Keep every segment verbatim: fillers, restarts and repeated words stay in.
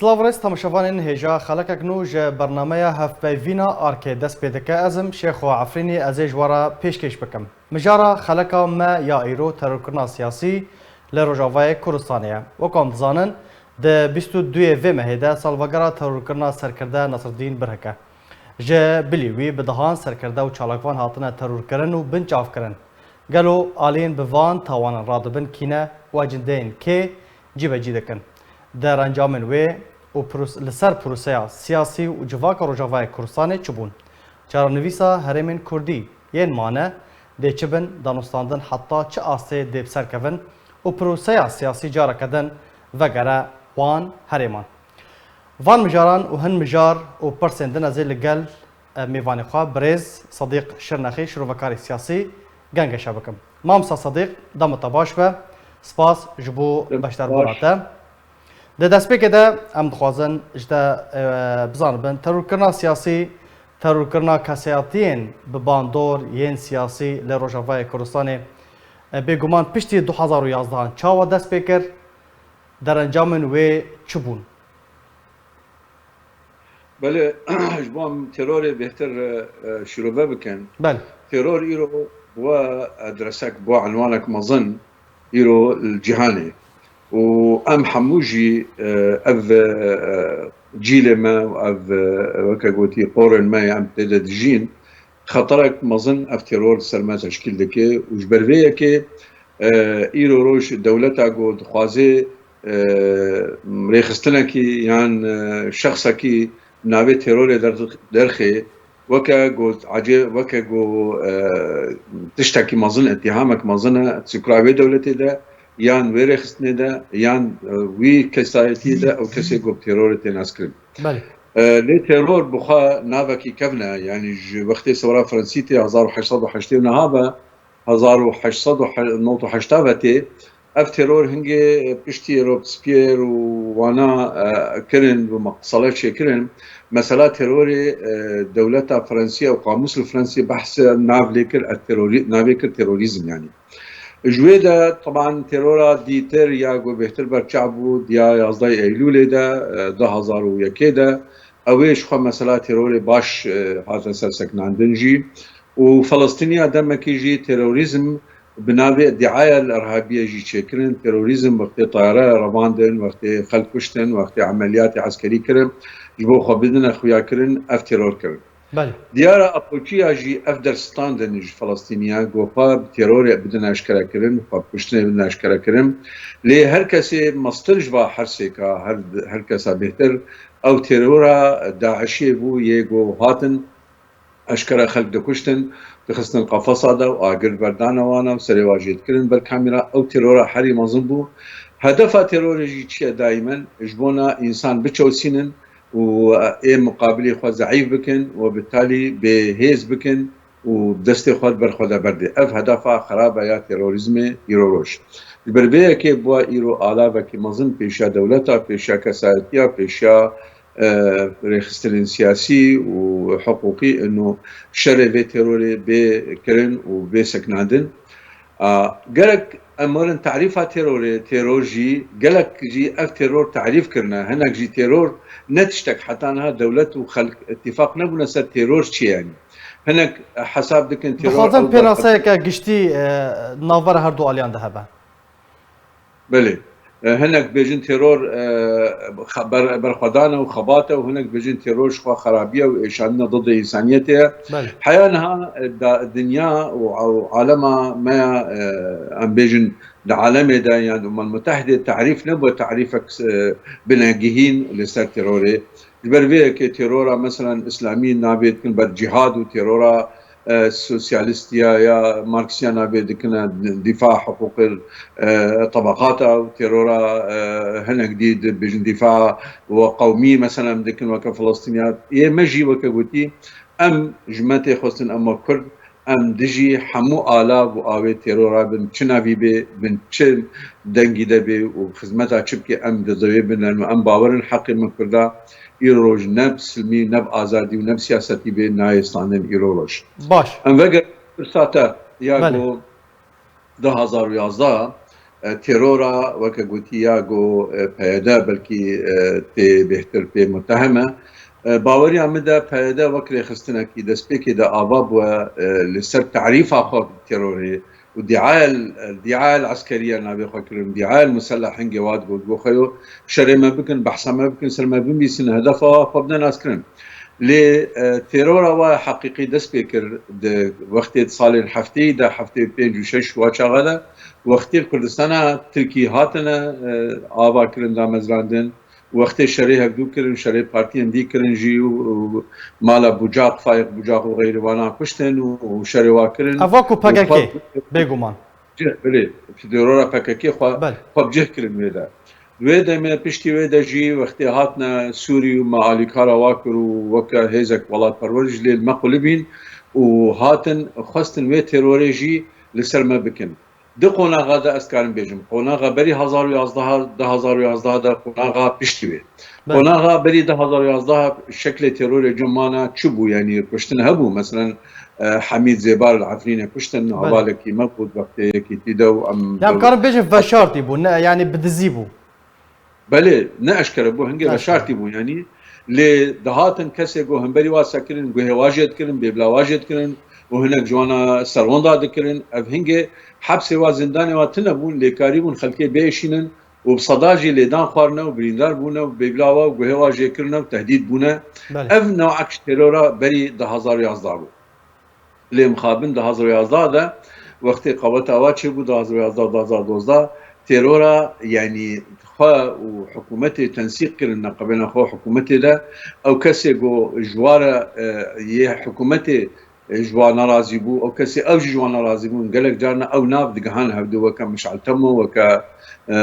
Silav rêz temaşevanên hêja, xelekek nû ji bernameya hevpeyvîna Arkê dest pê dike. Ez im Şêxo Efrînî, ez ê ji we re pêşkêş bikim. Mijara xeleka me ya îro terorkirina siyasî li Rojavayê Kurdistanê ye. Wek em dizanin, di bîst û duyê vê mehê de salvegera terorkirina serkirde Nasreddîn Birhik e. Ji bilî wî bi dehan serkirde û çalakvan hatine terorkirin û binçavkirin. Gelo aliyên bi van tawanan radibin kî ne û ecindeyên kê cîbecî dikin? Derencamên wê û pros-, li ser proseya siyasî û civaka Rojavayê Kurdistanê çi bûn? Çarenivîsa herêmên Kurdî yên mane dê çi bin, danûstandin heta çi astê dê bi ser kevin û proseya siyasî careke din vegere wan herêman? Van mijaran û hin mijar û pirsên din ez ê li gel, e, mêvanê xwe birêz Sedîq Şirnexî, şirovekarê siyasî, gengeşe bikim. Mamosta Sedîq, dema te baş be. Spas ji bo Dema beşdarbûna baş. te. Di destpêkê de em dixwazin ji te, e, bizanibin, terorkirina siyasî, terorkirina kesayetiyên bi bandor yên siyasî li Rojavayê Kurdistanê, e, bêguman piştî du hezar û yazdehan çawa dest pê kir? Derencamên wê çi bûn? Belê, ji bo em terorê bêhtir, e, e, şîrove bikin. Belê. Teror îro bû adresek, bû enwanek mezin îro li cîhanê. Û em hemû jî, e, ev, e, cîlê me û ev, e, weke gotî, porên me ya em tê de dijîn, xeterek mezin ev teror li ser me teşkîl dike û ji ber vê yekê, e, îro roj dewleta ku dixwaze, e, rêxistinekî yan, e, şexsekî navê terorê der-, derxê, weke ku ecê, weke ku, e, tiştekî mezin, îtîhamek mezin e sîkula wê dewletê de, yan wê rêxistinê de, yan, e, wî kesayetiyê de, ew kesê ku bi terorê tê naskirin. Belê. E, lê teror bi xwe navekî kevn e, yanî ji wextê Sewra Fransî tê hezar û heşt sed û heştê û neha ve, hezar û heşt sed û newt û heşta ve tê, ev teror hingê piştî Robespierre û wana, e, kirin, bi mesele çêkirin. Mesela terorê, e, dewleta Fransî û qamûs li Fransî behs nav lê kir, e, terorî-, navê kir terorîzm yanî. Ji wê de, teban, terora dîtir ya ku bêhtir berçav bû, diya yazdeh Eylûlê de, e, du hezar û yekê de, ew ê ji xwe mesela terorê baş, e, hate serseknandin jî. Û Felestîniya demekî jî terorîzm bi navê diaya el-Erhabiye jî çêkirin. Terorîzm wextê tayare revandin, wextê xelk kuştin, wextê emeliyatê eskerî kirin, ji bo xwe bidine xuyakirin, ev teror kirin. Belê. Diyar e, apoçiya jî ev dersistandin ji Felestîniya, ku xwe bi terorê bidin eşkere kirin, xwe bi kuştinê bidin eşkere kirin. Lê her kesê mestir ji va her sêka, her, her kesa bêhtir, ew terora DAIŞê bû, yê ku hatin eşkere xelk dikuştin, dixistin qefesa de û agir berdane wana û serê wa jê dikirin ber kamîra. Ew terora herî mezin bû. Hedefa terorê jî çi ye daîmen? Ji bona însan biçewsînin û ê miqabilî xwe zeîf bikin û bi talî bêhêz bikin û destê xwe di ber xwe de berdê. Ev hedefa xerab e ya terorîzmê îro roj. Ji ber vê yekê bûye îro alavekî mezin pêşiya dewleta, pêşiya kesayetiya, pêşiya, e, rêxistinên siyasî û hiqûqî, ino şerê vê terorê bê kirin û bê seknandin. A, gerek em werin tarîfa terorê, teror jî, gelek jî ev teror tarîf kirine. Hinek jî teror ne tiştek, heta niha dewlet û xelk îtîfaq nebûne ser teror çi ye yanî. Hinek hesab dikin teror Dixwazin ew pênaseyeke giştî, e, navbera her du aliyan de hebe. Belê. E, hinek bêjin teror, e, xe-, ber-, berxwedan e û xebat e û hinek bêjin teror ji xwe xerabî ye û êşandina didê însaniyetê ye. Belê. Heya niha, e, da-, dinya û, û alema me ya, e, em bêjin di alemê de yan Umem Mutehidê tarîf nebûye tarîfek, e, binegihîn li ser terorê. Ji ber vê yekê terora, meselen, îslamî navê dikin ber cîhad û terora, e, sosyalîstiya ya marksiya navê dikine dîfa hiqûqê, e, tebaqata û terora, e, hinek dî dibêjin dîfa we qewmî, meselen, dikin weke Filistîniya. Yê me jî weke gotî, em ji me tê xwestin, em wek Kurd, em dijî hemû alav û avê terora bin çi navî bê, bin çi dengî de bê û xizmeta çi bike, em di devê bin û em bawer in heqê me Kurda îro roj ne bi silmî, ne bi azadî û ne bi siyasetî bê nayê standin îro roj. Baş. Em veger pirsa te ya Belê. ku du hazar û yazdeh, e, terora, weke gotiya ku, e, P Y D belkî, e, tê bêhtir pê mutehem e. E, baweriya min de P Y D wek rêxistinekî destpêkê de ava bûye, e, li ser tarîfa xwe terorê û diayel, diayel eskeriye navê xwe kirin, diayel muselleh hingê wa digot, got xwe yo şerê me bikin, behsa me bikin, ser me binivîsin, hedefa xwe bide naskirin. Lê, e, terora wa heqîqî dest pê kir di wextê di salên hefteyî de, heftê pênc û şeş wa çaxa de, wextê li Kurdistana Tirkî hatine, e, ava kirin, damezrandin, wextê şerê hevdû kirin, şerê partiyên dî kirin jî û, û mala Bucaq, Faîq Bucaq û xeyrî vanan kuştin û, û şerê wa kirin. Ev wek ku Û P K K, xwe bêguman. Cih, belê, terora P K K xwe, Belê. xwe bi cih kirin wê de. Wê demê, piştî wê de jî wextê hatine Sûrî û me alîkara wa kir û weke hêzek welatperwer ji lê li me qulibîn û hatin, xwestin wê terorê jî li ser me bikin. Di qonaxa de ez karim bêjim, qonaxa berî hezar û yazdeh, du hezar û yazdeh de qonaxa piştî wê. Belê. Qonaxa berî du hezar û yazdeh şeklê terorê cumana çi bû, yanî kuştin hebû, meselen, e, Hemîd Zêbar li Efrînê kuştin, Belê. hevalekî me bû, wextê yekîtî de û em Ya em karin bêjin veşartî bû, ne, yanî bi dizî bû. Belê, ne eşkere bû, hingê Ne eşkere. veşartî bû, yanî lê dihatin kesê ku hemberî wa sekirin, guhê wa jê dikirin, bêbla wa jê dikirin û hinek ji wana serwenda dikirin. Ev hingê hepsê wa, zindanê wa tune bûn, lê karîbûn xelkê biêşînin û bi seda jî lêdan xwarine û birîndar bûne û bêbla wa û guhê wa jê kirine û tehdîd bûne. Belê. Ev newek ji terora berî du hezar û yazdeh bû. Lê mixabin du hezar û yazdeh de wextê qeweta wa çêbû, du hezar û yazdeh, du hezar û dozdeh, terora, yanî xwe û hikûmetê tensîq kirin, neqebêna xwe hikûmetê de, ew kesê ku ji wa re, e, yê hikûmetê, e, ji wa nerazî bû, ew kesê ew jî ji wa nerazî bûn, gelek carna ew nav digihan hevdu, weke Mişal Temo, weke, e,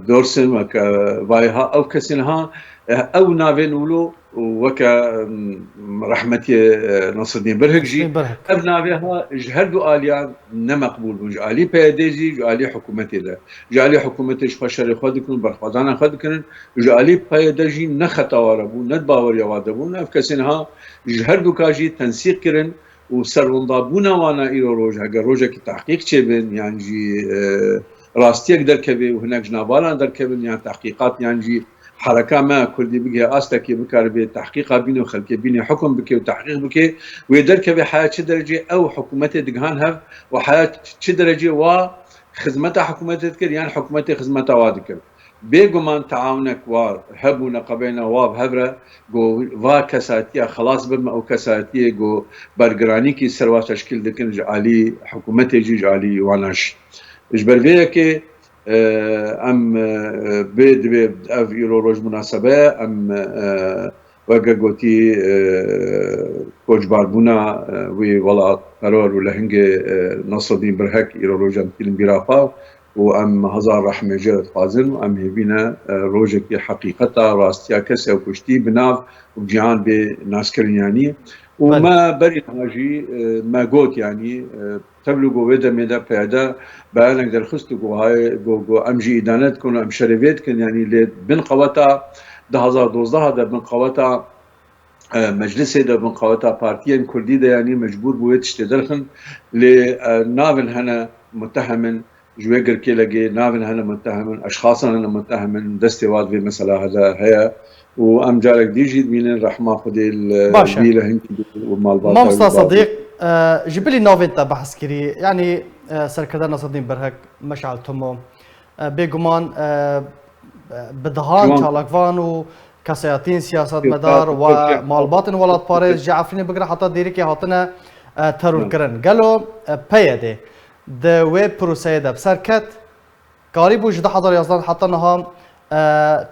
Dorsim, weke Vayha, ew kesên ha, e, ew navên wilo û weke, em, rehmetiyê, e, Nasreddîn Birhik jî, Nasreddîn Birhik. ev navê ha ji her du aliyan ne meqbûl bûn. Ji alî P Y D jî, ji alî hikûmetê de. Ji alî hikûmetê ji xwe şerê xwe dikin û berxwedana xwe dikirin. Ji alî P Y D jî ne xeta wa re bû, ne di baweriya wa de bûn. Ev kesên ha ji her du ka jî tensîq kirin û serwendabûna wana îro roj, heger rojekî tehqîq çêbin, yan jî, e, rastiyek derkeve û hinek ji navalan derkevin, yan tehqîqat, yan jî hereka me kurdî bigihê astekê, bikaribe tehqîqa bîne û xelkê bîne hukum bike û tehqîq bike, wê derkeve heya çi derecê ew hikûmetê digihan hev û heya çi derecê wa xizmeta hikûmetê dikir yan hikûmetê xizmeta wa dikir. Bêguman teawunek wa hebû, neqebeyna wa bi hev re, ku va kesatiya xelas bibe, ew kesatiyê ku bergiranîkî ser wa teşkîl dikin ji alî hikûmetê jî, ji alî wana jî. Ji ber vê yekê, e, em, e, bê divê ev îro roj munasebe ye, em, e, weke gotî, e, koçbarbûna, e, wî welatperwer û lehingê, e, Nasreddîn Birhek îro rojan dikînin bîra xwe û em hezar rehmê jê re dixwazin û em hêvî ne, e, rojekî heqîqeta, rastiya kesê ew kuştî bi nav û bi cîhan bê naskirin yanî. Û Belê. me berî niha jî, e, me got yanî, e, Tevlû ku wê demê de P Y D beyanek derxist û ku hayê, ku, ku em jî îdane dikin û em şerê vê dikin, yanî lê bin qeweta du hezar dozdeh de, bin qeweta, e, meclisê de, bin qeweta partiyên kurdî de, yanî mecbûr bû wê tiştê derxin. Lê, e, navin hene mutehemin, ji wê girkêlegê navin hene mutehemin, eşxasan hene mutehemin, destê wa di vê mesela de heye. Û em carek dî jî dibînin rehma Xwedê li Baş e. wî lehengî û malbata Mamosta wî Sedîq, e, ji bilî navên te behs kirî, yanî, e, serkirde Nasreddîn Birhek, Meşal Tumo, e, bêguman, e, bi dihan Ciwan. çalakvan û kesayetiyên siyasetmedar Siyaset, we siyaset. malbatên welatparêz ji Efrînê bigire heta Dêrikê hatine, e, teror Hı. kirin. Gelo, e, P Y D di wê proseyê de bi ser ket? Karîbû ji du hezar yazdeh heta niha, e,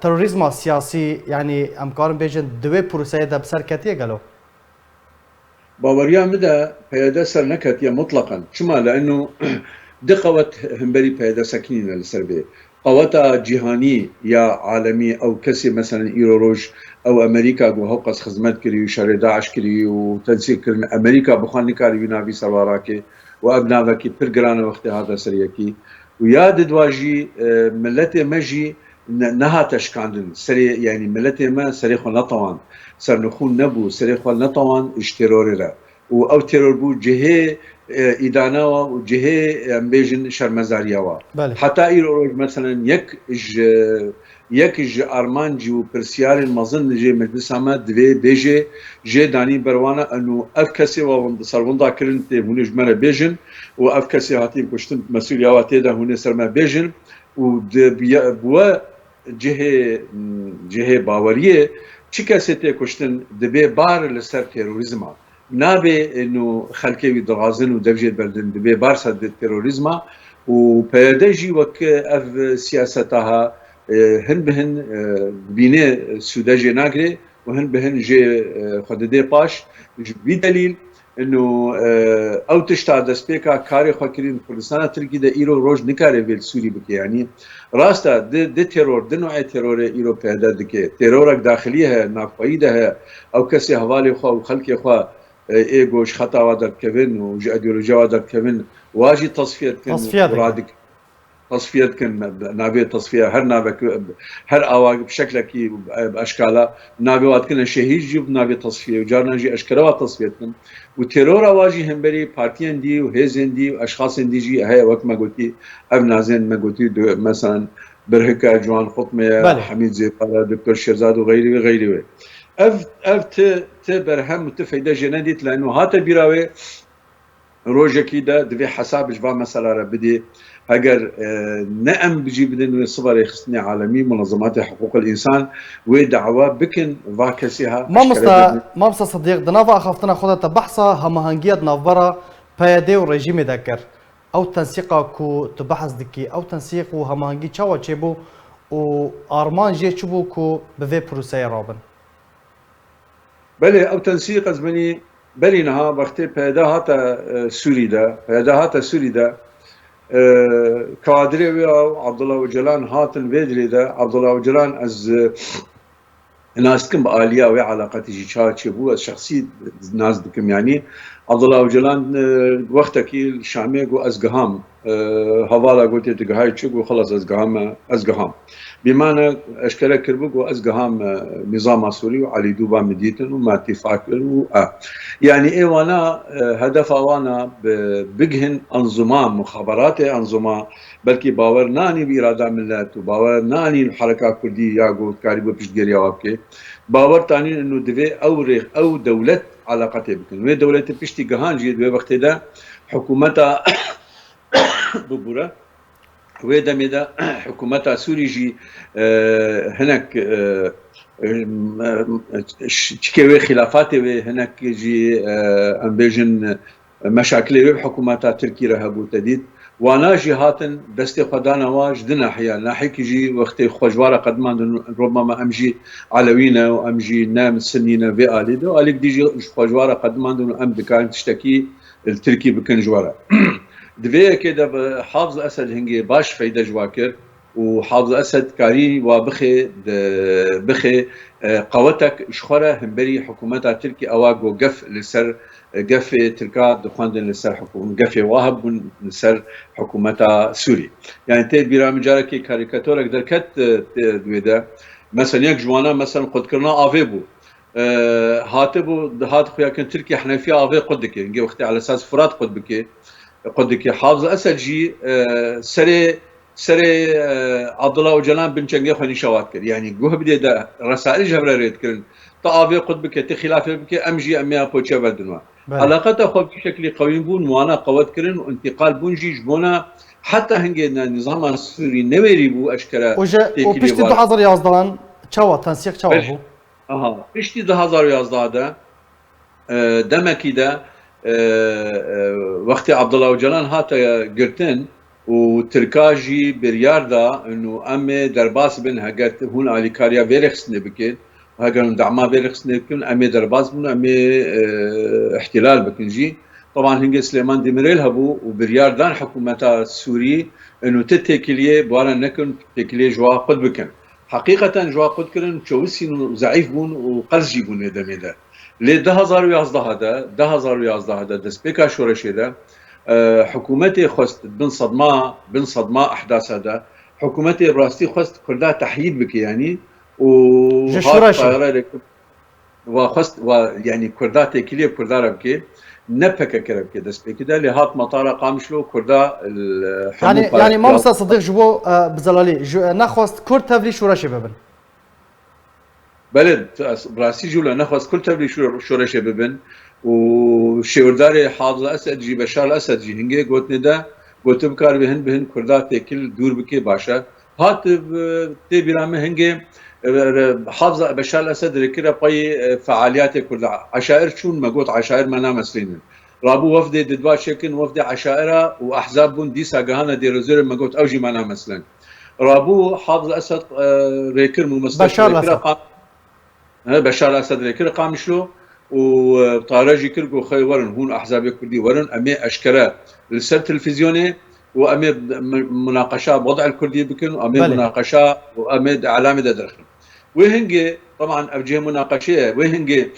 terorîzma siyasî, yanî em karin bêjin di wê proseyê de bi ser ketiye gelo? Baweriya min de P Y D ser neketiye mutleqen. Çima? Leeno di qewet hemberî P Y D sekinîne li ser vê. Qeweta cîhanî ya alemî, ew kesê, meselen, îro roj ew Amerîka ku hewqas xizmet kirî û şerê DAIŞ kirî û tensîq kirin, Amerîka bi xwe nikarî wî navî ser wa rake û ev navekî pir giran e wextê hate ser yekî. Û ya didwa jî, e, miletê me jî ne-, nehate şikandin. Serê, yanî miletê me serê xwe netewand. Sernixûn nebû, serê xwe netewand ji terorê re. Û ew teror bû cihê e, îdana wa û cihê, em bêjin, şermezariya wa. Belê. Heta îro roj, meselen, yek ji, yek ji armancî û pirsiyarên mezin li jê meclisa me divê bêjê, jê danî ber wana, eno ev kesê wa win-, ser winda kirin tê, hûn ê ji me re bêjin û ev kesê hatî kuştin, mesûliya wa tê de, hûn ê ser me bêjin û di, bi, bi we cihê, cihê baweriyê çi kesê tê kuştin, dibê bar li ser terorîzma. Nabê, eno xelkê wî dixwazin û dev jê berdin, dibê bar ser di terorîzma û P Y D jî wek ev siyaseta ha, e, hin bi hin, e, dibîne sûde jê nagirê û hin bi hin jê, e, xwe didê paş. Ji vî delîl, eno, e, ew tişta destpêka karê xwe kirî li Kurdistana Tirkî de îro roj nikare vê li Sûrî bike. Yanî rast e, di, di teror, di no'ê terorê îro P Y D dike. Terorek daxilî heye, navxweyî de heye. Ew kesê hevalê xwe û xelkê xwe, e, ê ku ji xeta wa derdikevin û ji îdeolojiya wa derdikevin, wa jî tasfiye dikin Tasfiye û dikin. radik-, tasfiye dikin, navê tasfiye, her navek, her awa, bi şeklekî, bi eşkala, navê wa dikine şehîd jî bi navê tasfiye û carna jî eşkere wa tasfiye dikin. Û terora wa jî hemberî partiyên dî û hêzên dî û eşxasên dî jî heye, wek me gotî, ev nazên me gotî, du-, meselen, Birhika, Ciwan Xutme, Belê. Hemîd Zêpara, Doktor Şêrzad û xeyrî wê, xeyrî wê. Ev, ev ti, ti berhem û ti feyde jê nedît, leno hate bîra wê, rojekî de divê hesab ji van mesela re bidê. Heger, e, ne em bijî bidin wê siva rêxistinê alemî, munezematê hiqûqil însan wê dawa bikin va kesê ha Mamosta, eşkere bibin. Mamosta Sidîq, di nava axaftina xwe de te behsa hemahengiya di navbera P Y D û rejîmê de kir. Ew tensîqa ku tu behs dikî, ew tensîq û hemahengî çawa çêbû û armanc jê çi bû ku bi vê proseyê rabin? Belê, ew tensîq ez benî berî niha wextê P Y D hate, e, Sûrî de, P Y D hate Sûrî de, e, kadirê wê ew Abdullah Ocalan hatin vê dilê de. Abdullah Ocalan ez, e, nas dikim bi aliya wê eleqetî jî çawa çêbû, ez şexsî nas dikim yanî. Abdullah Ocalan, e, wextekî li Şamê got ez giham. E, hevala gotê tu gihayî çi? Got xelas ez gihame, ez giham. Bîmane eşkere kiribû, got ez giham, e, nîzama Sûrî û Elî Dûba min dîtin û me tîfa kir û e. Yanî ê wana, e, hedefa wana bi, bigihin enzûma, muxaberatê enzûma, belkî bawer nanî bi îrada milet û bawer nanî bi hereka kurdî ya ku dikarî bi piştgiriya wa bike. Bawer tanîn û divê ew rê, ew dewlet eleqetê bikin. Wê dewletê piştî gihan jî di wê wextê de hikûmeta bibûre. Wê demê de hikûmeta Sûrî jî, e, hinek, e, e, ş-, çikê wê xîlafatê wê hinek jî, e, em bêjin, meşakilê wê bi hikûmeta Tirkî re hebû te dît. Wana jî hatin destê xwe dana wa ji du nahiya. Nahiyekî jî wextê xwe ji wa re qedimandin, robama em jî Elewî ne û em jî ne Sinnî ne vê alî de. Alîk dî jî ji xwe ji wa re qedimandin û em dikarin tiştekî li Tirkî bikin ji we re. Di vê yekê de bi Hafız Esed hingê baş feyde ji wa kir û Hafız Esed karî wa bixê, di, bixê, e, qewetek ji xwe re hemberî hikûmeta Tirkî ewa ku gef li ser, e, gefê Tirka dixwendin li ser hikûm-, gefê wa hebûn li ser hikûmeta Sûrî. Yani tê bîra min carekê karîkatorek derket, e, tê, di wê de. Mesela yek ji wana, mesela qutkirina avê bû. E, hatibû, dihat xuya kin Tirkiye Henefiya avê qut dike. Hingê wextê Elesas Furat qut bike, qut dike. Hafız Esed jî, e, serê, serê, e, Abdullah Ocalan bin çengê xwe nîşa wa dikir. Yani guh bidê de resail ji hev re rê dikirin. Tu avê qut bike, tu xîlafê bike, em jî em ya poçe vedin we. Belê. Eleqeta xwe bi şeklî qewîn bûn, wana qewet kirin û întîqal bûn jî ji bona heta hingê ne nîzama Sûrî newêrî bû eşkere Û ji, û têkilî piştî var. du hezar yazdeh çawa, tensîq çawa Belê. bû? Aha, piştî du hezar û yazdeh de, e, demekî de, e, e, wextê Abdullah Ocalan hate girtin û Tirka jî biryar da û em ê derbas bin, heger hûn alîkariya vê rêxistinê bikin, heger hûn dema vê rêxistinê bikin, em ê derbas bin, em ê, e, îhtîlal bikin jî. Teban hingê Silêman Demîrêl hebû û biryar dan hikûmeta Sûrî, û ti têkiliyê bi wan re nekin, têkiliyê ji wa qut bikin. Heqîqeten ji wa qut kirin, çewisîn û zeîf bûn û qels jî bûn wê demê de. Lê du hezar û yazdeh de, du hezar û yazdeh de destpêka şoreşê de, e, hikûmetê xwest bin sedma, bin sedma ehdasa de, hikûmetê bi rastî xwest Kurda tehyîd bike, yanî û Ji hat şoreşê. tayarê Kurd, wa xwest, wa, yanî Kurda têkiliyê Kurda re bike. ne P K K re bike destpêkê de, lê hat metara Qamişlo, Kurda li hemû Yanî, pa- yanî mamosta Sidîq ji bo e, bi zelalî, ji, e, nexwest Kurd tevlî şoreşê bibin. Belê, tu es-, bi rastî jî wilo nexwest Kurd tevlî şo-, şoreşê bibin û şêwirdarê Hafiz Esed jî, Beşar Esed jî hingê gotinê de gotin, bikaribe hin bi hin Kurda têkil dûr bike baş e. Hat, e, tê bîra min hingê, e, e, Hafiz Beşar Esed rêkire payî, e, fealiyatê Kurda. Eşair çûn, me got, eşair me nameslînin. Rabû wefdê Didwa çêkin, wefdê eşaira û ehzab bûn, dîsa gihana Dêrozorê, me got, ew jî me nameslin. Rabû Hafiz Esed, e, rêkir, mûmestel Beşar rêkire Esed. Qam-, he, Beşar Esed rêkir Qamişlo û, e, tare jî kir, got, xey werin, hûn ehzabê Kurdî werin, em ê eşkere li ser televîzyonê û em ê mi-, munaqeşa Wed'el Kurdî bikin û em ê Belê. munaqeşa û em ê di elamê de derxin. Wê hingê, teban ev cihê munaqeşê ye, wê hingê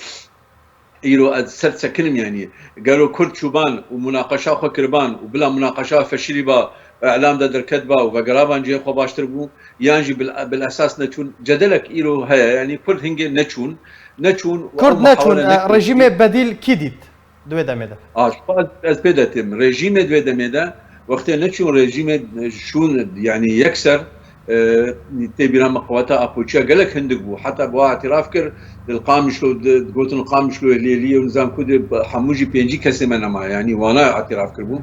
îro ez ser sekinim, yanî gelo Kurd çûban û munaqeşa xwe kiriban û bila munaqeşa feşilîba, elam de derketba û vegeraban cihê xwe baştir bû, yan jî bil, bil esas neçûn, cedelek îro heye, yanî Kurd hingê neçûn, neçûn û Kurd ew neçûn, muhawele e, nekirin. rejîmê bedîl kî dît di wê demê de? A, ji xwe ez pê de têm. Rejîmê di wê demê de, wextê neçûn rejîmê, e, şûn, yanî yekser, e, tê bîra me qeweta Apoçiya gelek hindik bû. Heta bi wa îtiraf kir, di Qamişlo, di, digotin Qamişlo, Hêliyê û nizam ku de hemû jî pêncî kesê me nema, yanî wana îtiraf kiribû.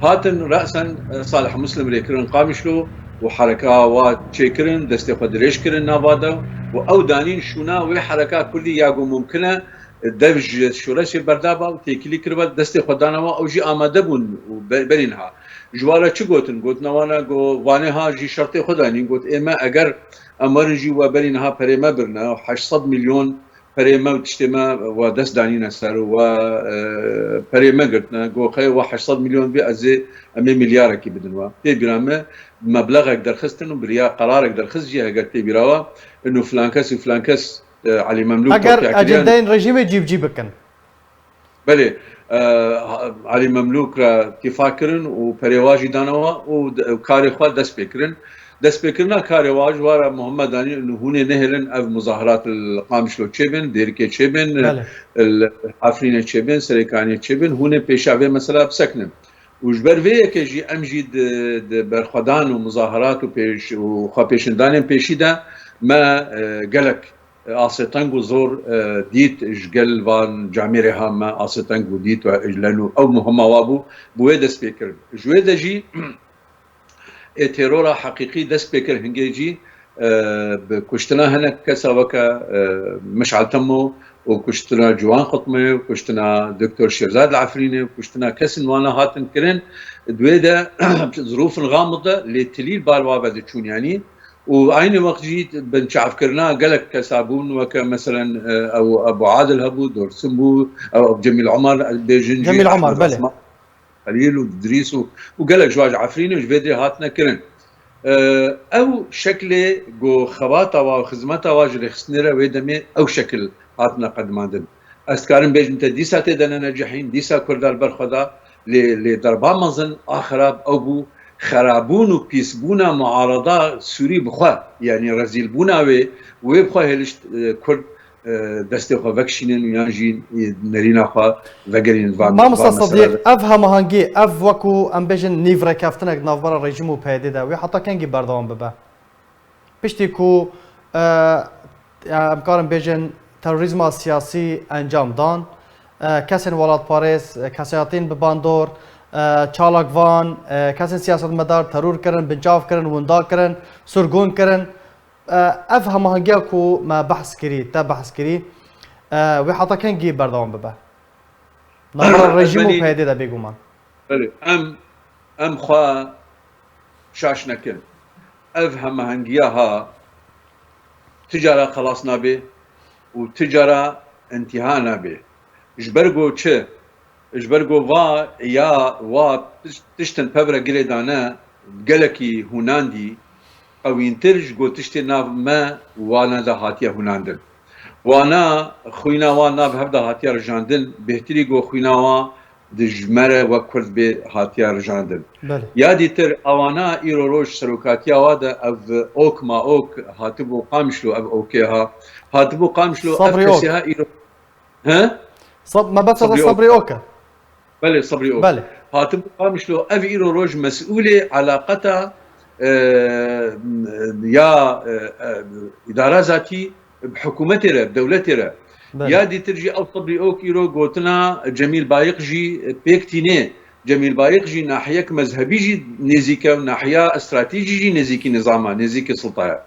Hatin resen, e, Salih Muslim rê kirin Qamişlo û hereka wa çêkirin, destê xwe dirêj kirin nava de û ew danîn şûna wê hereka Kurdî ya ku mumkin e, dev ji şoreşê berdaba û têkilî kiriba, destê xwe danawa, ew jî amade bûn û be-, berî niha. Ji wa re çi gotin? Gotina wan e, got, Wanê ha jî şertê xwe danîn, got, ê me eger em werin jî we berî niha perê me birine, heşt sed milyon perê me û tiştê me we dest danîne ser û we, e, perê me girtine, got, xeyr we heşt sed milyon bê, ez ê, em ê milyarekî bidin we. Tê bîra me, meblexek derxistin û biriya qerarek derxist jî, heger tê bîra we, ino filan kes û filan kes, e, Elî Memlûk Eger topya kiriyan. ecendeyên rejîmê cîbicî bikin. Belê, e, Elî Memlûk re tîfa kirin û perê wa jî danawa û d-, karê xwe dest pê kirin. Destpêkirina karê wa ji wa re Muhammed Anî, hûn ê nehêlin ev muzahirat li Qamişlo çêbin, Dêrikê çêbin, Belê. li Efrînê çêbin, Serêkaniyê çêbin, hûn ê pêşa vê mesela bisekinin. Û ji ber vê yekê jî em jî di, di berxwedan û muzahirat û pêş, û xwepêşandanên pêşî de me, e, gelek asê teng û zor, e, dît, ji gel van camêrê ha me asê teng û dît û ji len û ew muhima wa bû, bi wê dest pê kirin. Ji wê de jî ê terora heqîqî dest pê kir hingê jî, e, bi kuştina hinek kesa weke, e, Mişal Temo û kuştina Ciwan Qutmê û kuştina Doktor Şêrzad li Efrînê û kuştina kesên wana hatin kirin. Di wê de zirûfin xamid de lê tilî li bar wa ve diçûn, yanî û aynî wext jî binçavkirina gelek kesa bûn, weke meselen, e, ew Ebu Adil hebû, Dorsim bû, ew Cemîl Omar, bêjin jî Cemîl Omar, Ehmed belê. Esma, Xelîl û Dirîs û, û gelek ji wan ji Efrînê ji vê derê hatine kirin. E, ew şeklê ku xebata wa û xizmeta wa ji rêxistinê re wê demê ew şekil hatine qedimandin. Ez dikarim bêjim te dîsa tê de nenecihîn, dîsa Kurda li ber xwe da, lê, lê derba mezin a xerab ew bû, xerabûn û pîsbûna muarada Sûrî bi xwe, yanî rezîlbûna wê, wê bi xwe hêlişt, e, Kurd, e, destê xwe vekişînin û yan jî, e, nerîna xwe vegerînin van, Mamosta van mesela Sedîq, de. Ev hemahengî, ev wekû em bêjin nîvrêkeftinek di navbera rejîm û P Y D de wê heta kengî berdewam bibe? Piştî ku, e, em karin bêjin terorîzma siyasî encam dan, e, kesên welatparêz, e, kesayetên bi bandor, e, çalakvan, e, kesên siyasetmedar teror kirin, binçav kirin, winda kirin, sirgûn kirin. E, ev hemahengiya ku me behs kirî, te behs kirî, e, wê heta kengî berdewam bibe? Navbera rejîm û P Y D de bêguman. Belê, em, em xwe şaş nekin. Ev hemahengiya ha ti cara xelas nabe û ti cara intîha nabe. Ji ber ku çi? Ji ber ku va ya wa tiş-, tiştin pevre girêdane gelekî hûnandî qewîntir ji ku tiştê nav me wana de hatiye hûnandin. Wana xwîna wan nav hev de hatiye rijandin, bêhtirî ku xwîna wan di ji me re wek Kurd bê hatiye rijandin. Belê. Ya dîtir, ewana îro roj serokatiya wa de ev ok ma ok hatibû Qamişlo, ev okê ha hatibû Qamişlo, ev Sabrî Ok. kesê ha îro. He? Sab-, mebesta de Sabrî Ok. Sabrî Ok e. Belê, Sebrî Ok. Belê. Hatim Qamişlo, ev îro roj mesûlê elaqeta, e, ya, e, e, îdara zatî bi hikûmetê re, bi dewletê re. Belê. Ya dîtir jî ew Sebrî Ok îro gotina Cemîl Bayik jî pêk tîne. Cemîl Bayik jî nahiyek mezhebî jî nêzîk e û nahiya stratejî jî nêzîkî nizama, nêzîkî sulta ye.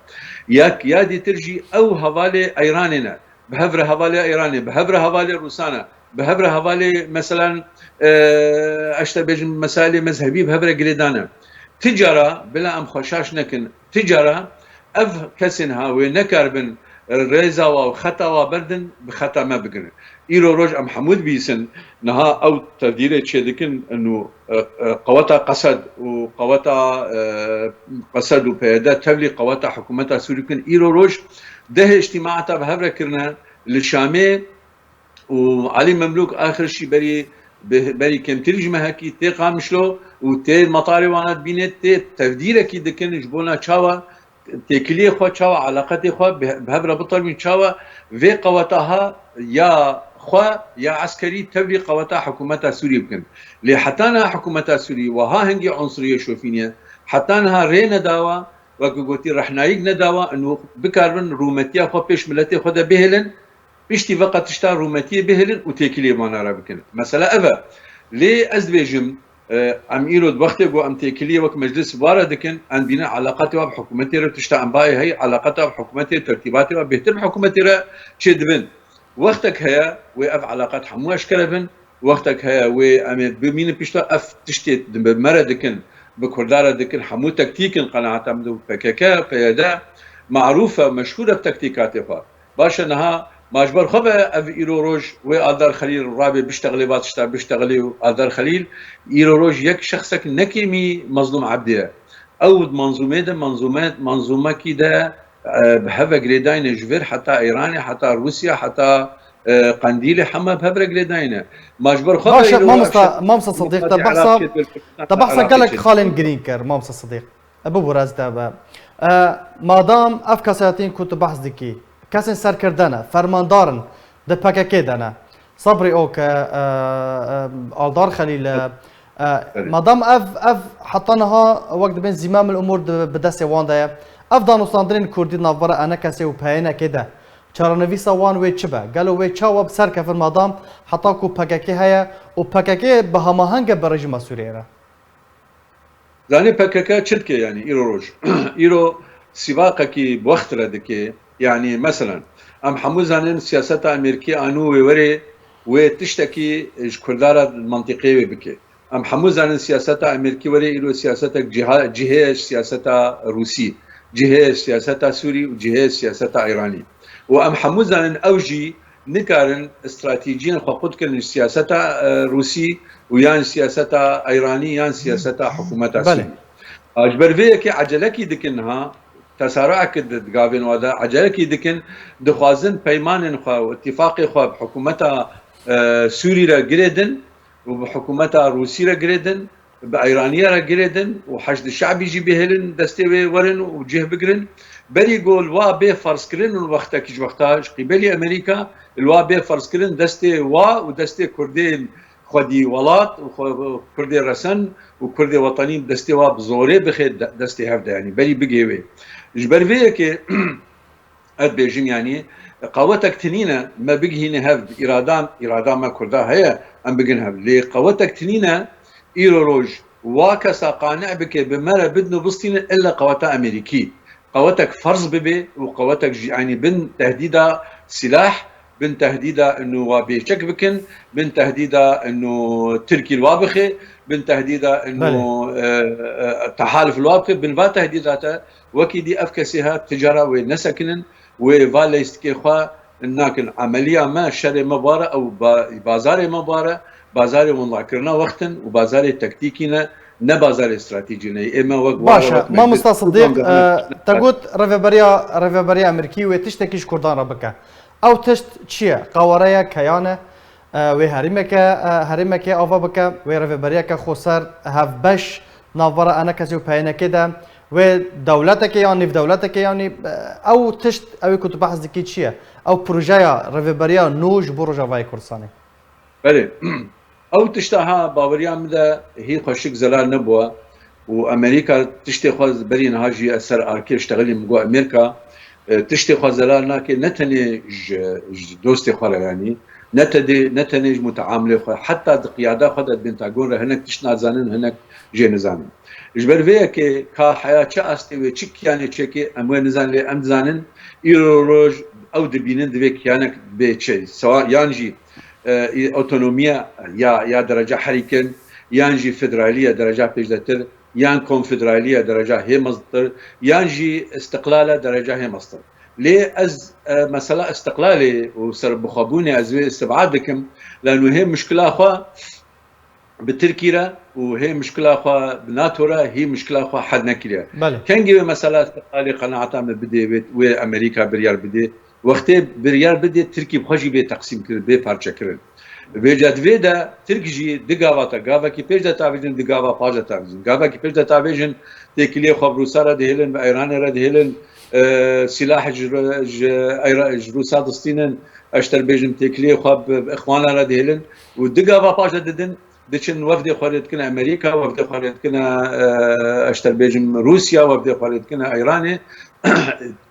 Ya, ya dîtir jî ew hevalê Eyranê ne. Bi hev re hevalê Îranê, bi hev re hevalê Rûsan e, bi hev re hevalê, meselan, e, ez te bêjim, mesailê mezhebî bi hev re girêdan e. Ti cara, bila em xwe şaş nekin, ti cara ev kesên ha wê nekaribin rêza wa û xeta wa berdin, bi xeta me bigirin. Îro roj em hemû dibîsin, niha ew tevdîrê çêdikin, û, e, e, qeweta qesed û qeweta, e, qesed û P Y D tevlî qeweta hikûmeta Sûrî bikin. Îro roj dehê îctîmaata bi hev re kirine, li Şamê û Elî Memlûk axir jî berî, bi-, berî kêmtirî ji mehekî tê Qamişlo û tê metarê wana dibîne, tê tevdîrekî dikin ji bona çawa têkiliyê xwe, çawa eleqetê xwe bi, bi hev re bitermîn, çawa vê qeweta ha ya xwe ya eskerî tevlî qeweta hikûmeta Sûrî bikin. Lê heta niha hikûmeta Sûrî wiha hingî unsuriyê şofîniye, heta niha rê nedawa, wek gotî rehnayîk nedawa, û bikaribin rûmetiya xwe pêş miletê xwe de bihêlin, piştî veqa tişta rûmetiyê bihêlin û têkiliyê wana re bikin. Mesele ev e. Lê ez dibêjim, e, em îro di wextê ku em têkiliyê wek meclis wa re dikin, em dibînin eleqatê wa bi hikûmetê re, tişta em bayê heyî, eleqata bi hikûmetê, tertîbatê wa bêhtir bi hikûmetê re çêdibin. Wextek heye wê ev eleqat hemû eşkere bin, wextek heye wê em ê bimînin pişta ev tiştê di me re dikin, bi Kurda re dikin, hemû tektîk in, qenaeta min de P K K, P Y D, marûf e, meşhûr e bi tektîkatê xwe. Baş e, niha ma ji ber xwe ve ev îro roj wê Aldar Xelîl rabe biştexilê, va tişta biştexilê û Aldar Xelîl îro roj yek şexsek ne kêmî Mezlûm Ebdî ye. Ew di manzûmê de, manzûme, manzûmekî de, e, bi hev ve girêdayî ne ji vir heta Îranê, heta Rûsya, heta, e, Qendîlê, hema bi hev re girêdayî ne. Ma ji ber xwe Baş e, ve îro mamosta, ev şexs mamosta Sedîq, te demokratê behsa, Iraqê, te behsa Iraqê gelek çêdikin. Xalên girîng kir, mamosta Sedîq. E, bibûre ez te be. E, madam ev kesayetên ku tu behs dikî, kesên serkirde ne, fermandar in, di P K K de ne. Sebrî Ok e, e, e, Aldar Xelîl e, e, Belê. Madam ev, ev heta niha wek dibên zîmamil umûr di, bi destê wan de ye. Ev danûstandinên Kurdî di navbera E N K S ê û P Y N K de çarenivîsa wan wê çi be? Gelo wê çawa bi ser kevin madam heta ku P K K heye û P K K bi hemaheng e bi rejîma Sûriyê re? Zanî P K K çi dike, yanî îro roj? Îro sîvaqekî bi wext re dike. Yanî meselen, em hemû zanin siyaseta Amerîkî anû wê werê, wê tiştekî ji Kurda re di mentiqê wê bike. Em hemû zanin siyaseta Amerîkî werê îro siyasetek ciha-, cihê ye ji siyaseta Rûsî, cihê ye ji siyaseta Sûrî û cihê ye ji siyaseta Îranî. Û em hemû zanin ew jî nikarin stratejiyên xwe qut kirin ji siyaseta, e, Rûsî û yan ji siyaseta Îranî yan siyaseta hikûmeta Belê. Sûrî. A, ji ber vê yekê ecelekî dikin niha, tesaruekê di, di gavên wa de ecelekî dikin, dixwazin peymanên xwe û îtîfaqê xwe bi hikûmeta, e, Sûrî re girêdin û bi hikûmeta Rûsî re girêdin, bi Îraniye re girêdin û Heşd Şebî jî bihêlin destê wê werin û cih bigirin. Berî ku li wa bê ferzkirin û wextekî ji wexta ji qîbelî Amerîka li wa bê ferzkirin destê wa û destê Kurdên xwedî welat û xwe, Kurdê resen û Kurdê wetanî destê wa bi zorê bixe de-, destê hev de, yanî berî bigê wê. Ji ber vê yekê ez dibêjim, yanî qewetek tinîne me bigihîne hev, bi îrada, îrada me Kurda heye, em bigin hev. Lê qewetek tinîne îro roj wa kesa qane bike bi me re bidin û bistînin, ille qeweta Amerîkî. Qewetek ferz bibe û qewetek jî, yanî bin tehdîda sîlah, bin tehdîda inu wa bêçek bikin, bin tehdîda inu Tirkî li wa bixe, bin tehdîda inu, Belê. e, e, tehalif li wa bixe, bin va tehdîda te wekî dî ev kesê ha ticara wê nesekinin, wê va leystikê xwe nakin. Emeliya me, şerê me bare, ew ba-, bazarê me bare, bazarê wendakirina wextin û bazarê tektîkî ne, ne bazarê stratejî ne. Ê me wek Baş ware, e, wek meclis, Mamosta Sidîq, Kurdan e, te got rêveberiya, rêveberiya Amerîkî wê tiştekî ji Kurdan re bike. Ew tişt çi ye? Qaware ye, keyan e? E, wê herêmeke, e, herêmekê ava bike, wê rêveberiyeke xweser hevbeş navbera E N K S û P Y N K de, wê dewleteke yan nêvdewleteke, yanî, e, ew tişt, ew ê ku tu behs dikî çi ye? Ew projeya rêveberiya nû ji bo Rojavayê Kurdistanê? Belê. Ew tişta ha baweriya min de hî xweşik zelal nebûye û Amerîka tiştê xwe berî niha jî ez ser arkê ştexilî min got Amerîka, e, tiştê xwe zelal nake ne tenê ji, ji dostê xwe re yanî, ne tedê, ne tenê ji muteamilê xwe, heta di qiyada xwe de di Pentagon re hinek tişt nazanin, hinek jê nizanin. Ji ber vê yekê ka heya çi astê wê, çi kiyanê çekê, em wê nizanin, lê em dizanin, îro roj ew dibînin divê kiyanek bê çi, sewa yan jî e, otonomiya ya, ya dereca herî kin, yan jî federaliya dereca pêşdetir, yan konfederaliya dereca hê meztir, yan jî istiqlala dereca hê meztir. Lê ez, e, mesela istiqlalê û serbixwebûnê ez wê istibad dikim, lano hê muşkila xwe bi Tirkî re û hê muşkila xwe bi NATO re, hê muşkila xwe hel nekiriye. Belê. Kengî wê mesela istiqlalê qenaeta me bidê, wê, wê Amerîka biryar bidê. Wextê biryar bidê, Tirkî bi xwe jî bê teqsîmkirin, bê parçekirin. Vêca di vê de Tirk jî di gava te, gavekî pêş de tavêjin, di gava paş de tavêjin. Gavekî pêş de tavêjin, têkiliyê xwe bi Rûsa re dihêlin, bi Îranê re dihêlin, e, sîlah ji, ji, Îra-, ji Rûsa distînin, ez ji te re bêjim, têkiliyê xwe bi, bi Îxwana re dihêlin û di gava paş de didin, diçin wefdê xwe rê dikine Amerîka, wefdê xwe rê dikine, e, ez ji te re bêjim, Rûsya, wefdê xwe rê dikine Îranê,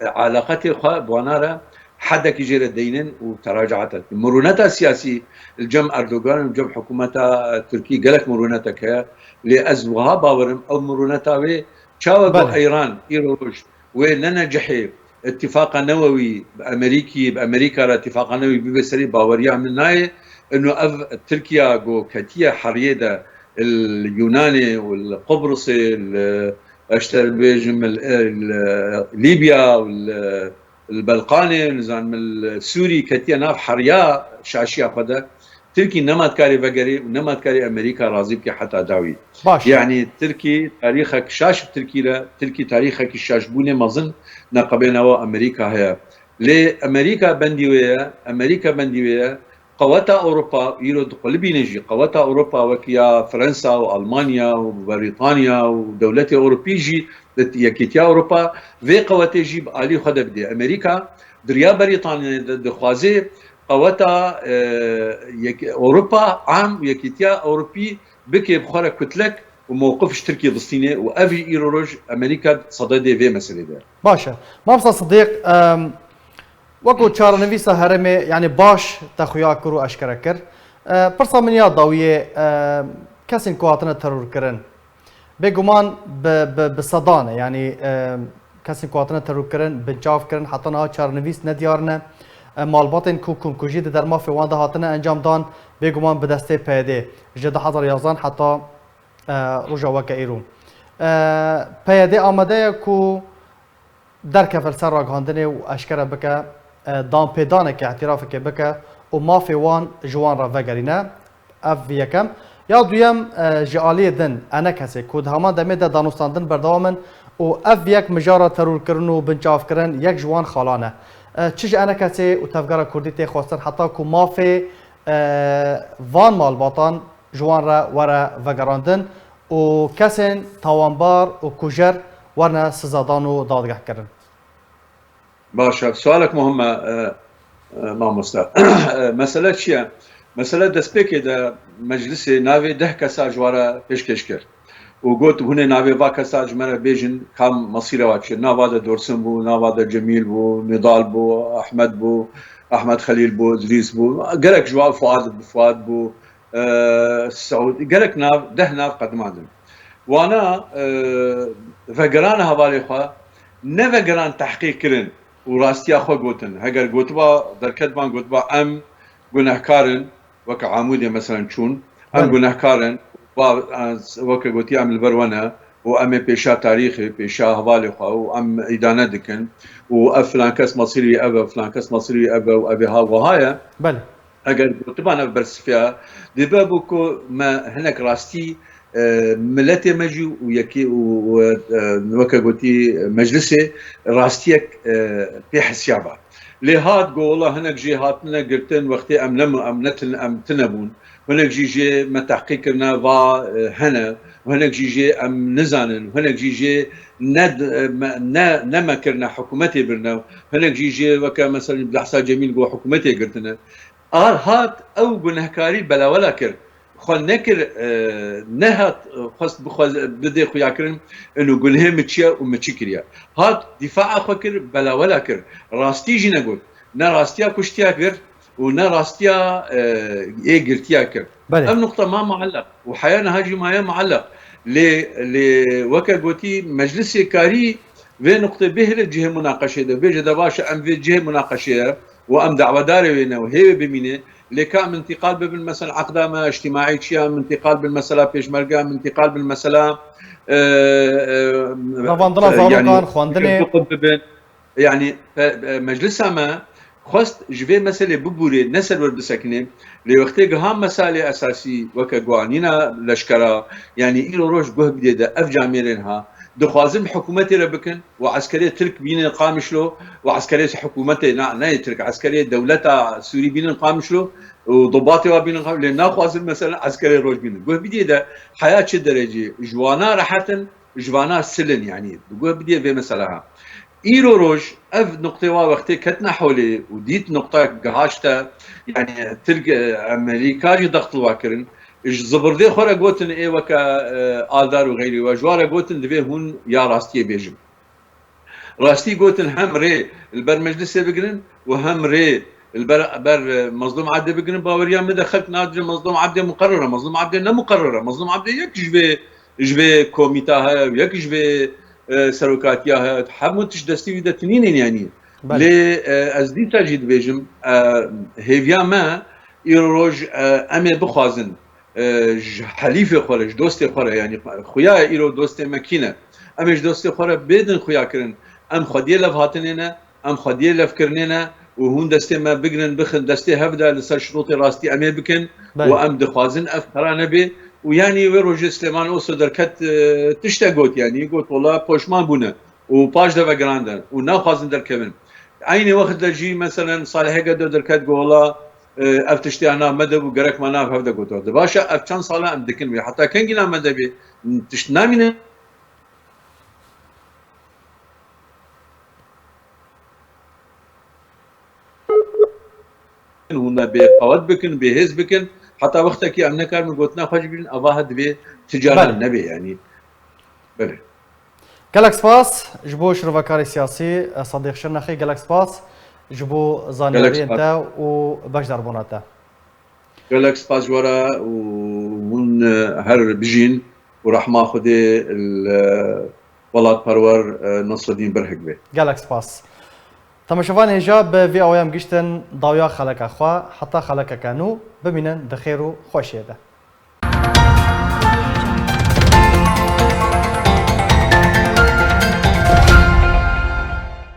eleqetê xwe bi wana re hedekî jê re deynin û teracaata dikin. Mirûneta siyasî li cem Erdogan û li cem hikûmeta Tirkî gelek mirûnetek heye. Lê ez wiha bawerim, ew mirûneta wê çawa ku Belê. Îran îro roj wê nenecihê îtîfaqa newewî bi Amerîkî, bi Amerîka re îtîfaqa newewî bibe serî baweriya min nayê. Ino ev Tirkiya ku ketiye heriyê de li Yunanê û li Qubrisê, li, ez ji te re bêjim, li, li Lîbya û li, li Belqanê, nizanim, li Sûrî ketiye nav heriya şaşiya xwe de. Tirkî nema dikarê vegerê û nema dikarê Amerîka razî bike heta dawî. Baş. Yanî Tirkî tarîxek şaş bi Tirkî re, Tirkî tarîxekî şaşbûnê mezin neqebê newa Amerîka heye. Lê Amerîka bendî wê ye, Amerîka bendî wê ye. Qeweta Ewropa, îro diqulibîne jî, qeweta Ewropa wek ya Fransa û Almanya û Brîtanya û dewletê Ewropî jî, Yekîtiya Ewropa vê qewetê jî bi alî xwe de bidê. Amerîka di riya Brîtanyayê de dixwaze qeweta, e, yek-, Ewropa am û Yekîtiya Ewropî bike bi xwe re kutlek û mewqif ji Tirkiyê bistîne û ev jî îro roj Amerîka sededê vê meselê de. Baş e. Mamosta Sidîq, em, wekî çarenivîsa herêmê, yanî baş te xuya kir û eşkere kir. E, pirsa min ya dawiyê, e, kesên ku hatine terorkirin, bêguman bi, bi, bi sedan e, yanî, e, kesên ku hatine terorkirin, binçav kirin, heta niha çarenivîs nediyar ne. E, malbatên ku komkujî di dermafê wan de hatine encam dan, bêguman bi destê P Y D ji du hezar yazdeh heta, e, roja weke îro. E, P Y D amade ye ku derkeve li ser ragihandinê û eşkere bike, e, danpêdaneke, îtîrafeke bike û mafê wan ji wan re vegerîne. Ev yekem. Ya duyem, e, ji aliyê din, ENKSê ku di heman demê de danûstandin berdewam in û ev yek mijara terorkirin û binçavkirin yek ji wan xalan e. E, çi ji ENKSê û Tevgera Kurdî tê xwestin heta ku mafê, e, van malbatan ji wan re were vegerandin û kesên tawanbar û kujer werine sizadan û dadgehkirin. Baş e. Sualek muhim e, e, e, mamoste. E, mesele çi ye? Mesele destpêkê de meclisê navê deh kesa ji we re pêşkêş kir û got, hûn ê navê va kesa ji me re bêjin, kam mesîra wa çi? Nava de Dorsin bû, nava de Cemîl bû, Nidal bû, Ahmed bû, Ahmed Xelîl bû, Idrîs bû. Gerek ji wa Fuad, Fuad bû, e, Seûd, gerek nav, deh nav qedimandin. Wana, e, vegeran hevalê xwe, ne vegeran tehqîq kirin û rastiya xwe gotin. Heger gotiba derketban, gotiba em gunehkar in, weke Amûdê meselen çûn, em Belê. gunehkar in, va, e, weke gotiye em li ber we ne û em ê pêşa tarîxê, pêşa hevalê xwe û em îdane dikin û ev filan kes mesîrî ev e, filan kes mesîrî ev e û ev ê ha wiha ye. Belê. Eger gotiban ev bersifiya, dîbe bû ku me hinek rastî, e, miletê me jî û yekî û, û, e, weke gotî meclisê rastiyek, e, pê hesiyaba. Lê hat go wela hinek jê hatine girtin wextê em ne, em ne tin, em tine bûn. Hinek jî jê me tehqîq kirine va, e, hene. Hinek jî jê em nizanin. Hinek jî jê ne, e, me, ne, ne me kirine, hikûmetê birine. Hinek jî jê weke mesela behsa Cemîl go hikûmetê girtine. Ar hat ew gunehkarî belawela kir. xwe nekir, e, nehat, e, xwest bixwaz-, bidê xuyakirin, inu gunhê min çi ye û min çi kiriye. Hat dîfaa xwe kir, belawela kir. Rastî jî negot. Ne rastiya kuştiya kir û ne rastiya, e, ê girtiya kir. Belê. Ev nuqta ma muallaq û heya niha jî maye muallaq. Lê, lê weke gotî meclisê karî vê nuqtê bihêle cihê munaqeşê de. Bêje de baş e, em vê cihê munaqeşê ye û em dawedarê wê ne û hê wê bimîne. Lê ka em întîqal bibin, mesela, eqda me îctîmaî çi ye, em întîqal bin mesela pêşmerge, em întîqal bin mesela, e, e, Revandina e, zarokan, yani, xwendinê. Biqut bibin. Yani, pe-, e, meclisa me xwest ji vê meselê bibûrê, ne ser wir bisekine. Lê wextê giha meselê esasî weke guhanîna leşkera, yani, îro roj guh bidê de ev camêrên ha, dixwazin hikûmetê re bikin û eskerê Tirk bînin Qamişlo û eskerê hikûmetê, na, neyê Tirk, eskerê dewleta Sûrî bînin Qamişlo û dibatê wa bînin Qamişlo, lê naxwazin mesela eskerê roj bînin. Guh bidê de heya çi derecê ji wana rehet in, ji vana sil in, yanî. Guh bidê vê mesela ha. Îro roj ev nuqtê wa wextê ketine holê û dît nuqta gihaşte, yanî Tirk, e, Amerîka jî dextilwa kirin. Ji zibirdê xwe re gotin ê weke, e, Aldar û xeyrî we, ji wa re gotin divê hûn ya rastiyê bêjin. Rastî gotin hem rê li ber meclisê bigirin û hem rê li ber, ber, e, Mazlûm Ebdê bigirin. Baweriya min de xelk nadire Mazlûm Ebdê muqerrer e. Mazlûm Ebdê ne muqerrer e. Mazlûm Ebdê yek ji vê, ji vê komîta heye û yek ji vê, e, serokatiya heye. Hemû tişt destî wî de tinînin yanî. Belê. Lê, e, ez dîsa jî dibêjim, e, hêviya me îro roj, e, em ê bixwazin, e, ji helîfê xwe re, ji dostê xwe re, yanî xuya ye îro dostê me kî ne? Em ê ji dostê xwe re bêdin xuya kirin. Em xwediyê levhatinê ne, em xwediyê levkirinê ne û hûn destê me bigrin, bixin destê hev de li ser şirûtê rastî em ê bikin Belê. Û em dixwazin ev qera nebe. Û yanî wê rojê Silêman Oso derket, e, tiştek got, yanî got, wela poşman bûne û paş de vegerandin û naxwazin derkevin. Eynî wext de jî, meselen, Salih Gedo derket, got, wela, e, ev tiştê ya nav me de bû, gerek me nav hev de goto. Di baş e, ev çend sal e em dikin wê. Heta kengî nav me de bê, tişt namîne. Hûn me bê qewet bikin, bê hêz bikin. Heta wextekî em nekarin gotina xwe jî bînin, eva he divê ti caran Belê. Nebe, yanî. Belê. Gelek spas ji bo şirovekarê siyasî, Sadiq Şirnexî, gelek spas ji bo Gelek zaniyariyên spas. Te û beşdarbûna te. Gelek spas ji we re û hûn, e, her bijîn û rehma Xwedê li welatperwer, e, Nasreddîn Birhik bê. Gelek spas. Temaşevanên hêja, bi vî awayê em giştin dawiya xeleka xwe, heta xelekeke nû, bimînin di xêr û xweşiyê de.